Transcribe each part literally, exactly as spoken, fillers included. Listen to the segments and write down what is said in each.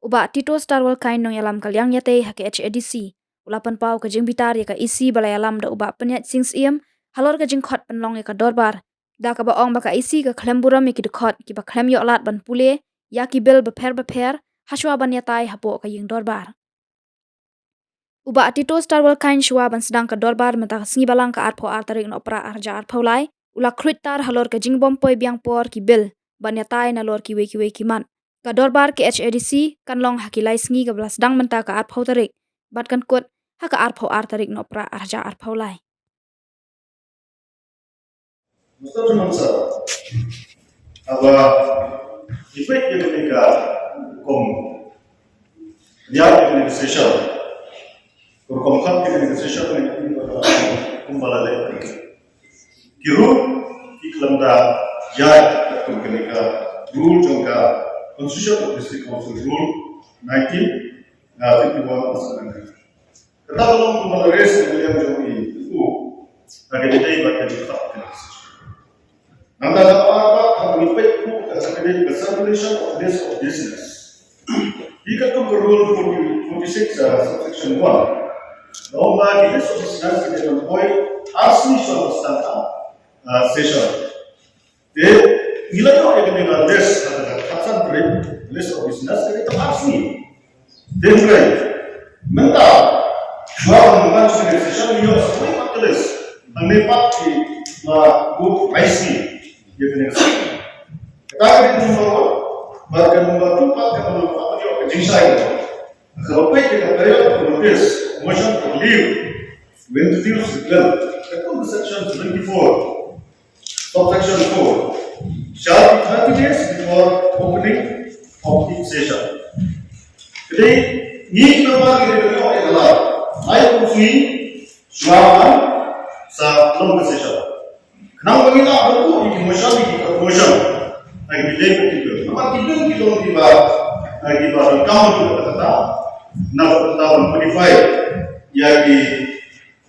U Bah Tito Starwell Chyne, nongïalam ka liang ïatei ha ka H A D C, u la pynpaw ka jingbitar ïa ka E C ba la ïalam da u Bah Pynïaid Sing Syiem halor ka jingkhot pynlong ïa ka dorbar, da kaba ong ba ka E C ka khlem burom ïa ki dkhot kiba khlem ïoh lad ban pule ïa ki bill bapher bapher hashwa ban ïatai hapoh ka ïing dorbar. U Bah Tito Starwell Chyne, shuwa ban sdang ka dorbar mynta ka sngi Balang, ka arphew ar tarik Nohprah ar hajar arphew lai, u la khluit tar halor ka jingbym poi biang por ki bill ban ïatai nalor kiwei kiwei ki mat. Ka dorbar ka H A D C kan long ha ki lai sngi, kaba la sdang mynta ka arphew tarik bad kan kut ha ka arphew ar tarik Nohprah ar hajar arphew lai. Mister Chairman Sir, haba ngi peit ïa kane ka rukom, ïa kane ka session, ka rukom khot ïa kane ka session ne, kumba la leh ki rule, ki khlem da ïaid kum kane ka rule jong ka Constitution of District Council, Rule nineteen, uh, fifty-one as amended. Kata ka long kumba la raise ïa ka liang jong i u, na ka dei ba ka dei ka. Nangta ka ba ba ha ngi peit ku ka dei ka circulation of list of business. Hi ka kum ka rule forty, forty-six, uh, subsection one. Long ba ki list of business ki dei ban poi ar sngi shuwa ba start ka, uh, session. Te ngi la ïoh ïa kane ka list, ha ka khatsan tarik, list of business, ka dei tang ar sngi. Te hynrei mynta shuwa ban wan sha kane ka session ngi ïoh sa kawei pat ka list. Hangne pat ki la buh lai sngi ïa kane ka session. Kata ka dei ka number one. Bad ka number two pat ka long pat ïoh ka jingshai. Kaba peit ïa ka period of notice, motion for leave, when to use the bill. Ka kum ka section seventy-four. Subsection four, shall be thirty days before opening of the session. Ka dei ngi ki member ngi dei ban ïoh ïa ka lad lai phew sngi shuwa ban sa long ka session. Khnang ba ngin lah ban buh ïa ki motion, ïa ki motion, ïa ki bill, ïa ki bill. Namar ki bill ki long kiba, ïa kiba donkam bad kata, na ka bynta ban modify ïa ki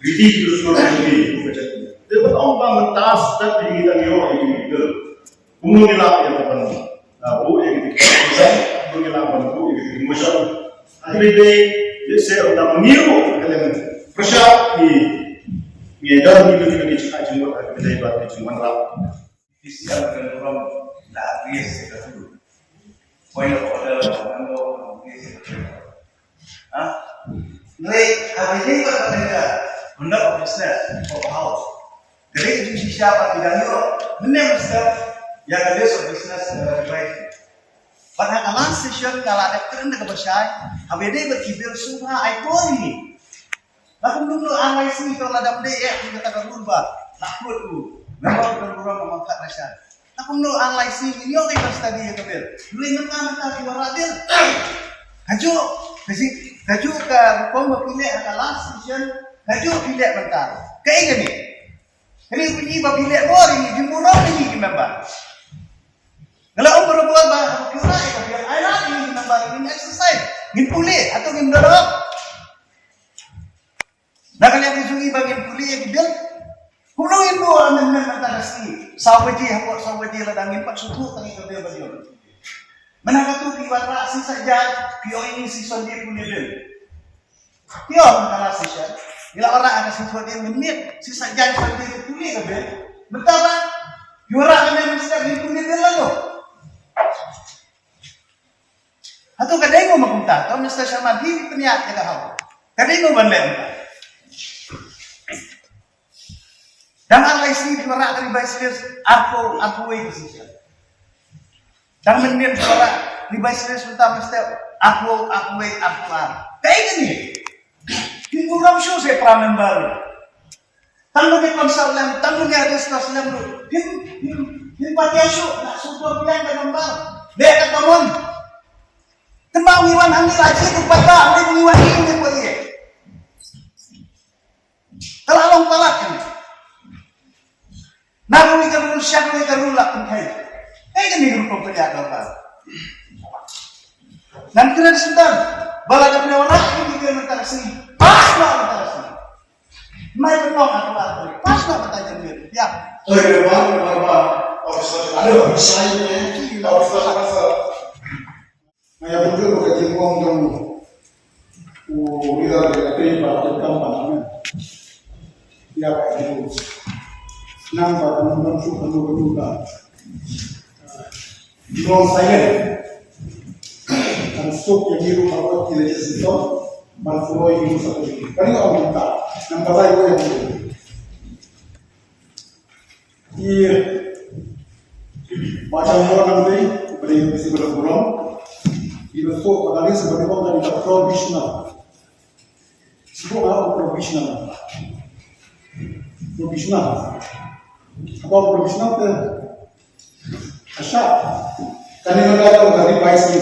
riti ki dustur ki, ki ka jait. Te ban ong ba mynta step ïa ngi dang ïoh ïa ki bill. Kumno ngi lah ïa ka ban, ah, buh ïa ki, kumno ngi lah ban buh ïa ki motion. Ha kaba ïadei, ïa se ong da ngi ruh ka lem pyrshah ngi, ngi don ngi don ngi jingmut ha kaba ïadei bad ki jingwanrah. P C M kan burom da address ka tu. Point of order, member of address ka tu. Ha? Ngai, ha, ini ba ka benda. Benda of business, of house. Jadi, itu shisha apa tidak yuk? Mending mesti ya ka list of business, eh, baik. Pada ka last session, ka la dep kren da kaba shai. Haba ïadei bad ki bill shuh ha, ai ko ni. La kumno kumno ar lai sngi to la dam dei eh, kata ka rule ba la kut u. Member ka burom ma ka rashan. La kumno ar lai sngi ngi ïoh dei ban study ïa ka bill. Lui mynta mynta ki wanrah bill. Kajuh, kajuh, kajuh ka rukom ba phi leh ha ka last session, kajuh phi leh mynta. Kaei kane? Kane u pynï ba phi leh bor ïa ngi, phi burom ïa ngi ki member. Nga la ong barabor ba haba phi wanrah ïa ka bill, ai lad ïa ngi ki member, ngin exercise, ngin pule, hato ngim dohnud? Na ka liang ka jong ngi ba ngin pule ïa ki bill. Kumno ngin buh amendment mynta ka sngi? Saw baje hapoh saw baje lada ngim pat sngewthuh tang ïa ka bill ba jong. Mynta katu phi wanrah shisha jaiñ, phi ong ïa ngi shisha jaiñ pule bill. Phi ong mynta ka shisha. Ngi la wanrah ka shisha jaiñ mynmiet, shisha jaiñ shisha jaiñ pule ka bill. Mynta ba phi wanrah ka amendment shisha jaiñ pule bill lano. Hato ka dei mo ma kumta, to Mister Sharma, phi pynïaid ïa ka hau. Ka dei mo ban leh kumta. Dang ar lai sngi phi wanrah ka revised list, arphew, arphew wei ka session. Dang mynnin phi wanrah revised list mynta Mister, arphew, arphew wei, arphew ar. Kaei kane? Phi burom shuh se para member. Tang ba ngi consult lem, tang ba ngi discuss lem ruh. Phin, phin, phin pat ïa shu, na shu ba biang ka number. Dei ka common. Tymba ngi wan hangne la jied u paidbah, hynrei ba ngi wan hangne ba ïa. Ka la long palat kane. Na kawei ka rule sha kawei ka rule la pynkheiñ. Ei kane ka rukom pynïaid dorbar. Ngan kren sngewthuh. Ba la dep wanrah ïa ki bill mynta ka sngi. Pass noh mynta ka sngi. Mai pynlong atu atu. Pass noh mynta janmiet. Ïa. Oi, ba, ba, ba. Officer, ada officer ni. Officer, officer. Nga ïa pynjur ka jingong jong u leader ka tei ba ka kam ba na. Ïa ka jingong. Nang ba nang nang su kanu kanu ka. Nong sayen. Kan suk ïa ngi ruh ba ki legislator. Ban puroi ngi ruh sa kanu. Kani ong mynta. Nang ba lai ko ïa ngi. Ïa. Ba jam mo nang dei, ba dei bisi ba dei burom. Ïa ba so ba dei sa ba dei bang dei provisional. Sibuk ah provisional. Provisional. Apa provisional te? Asha. Kani ba dei ba dei vice.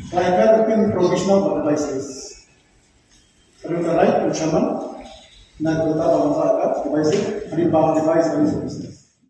Kani ba dei provisional ba dei vice. Kani ba dei chairman. Na kota ba dei vice. Kani ba dei vice.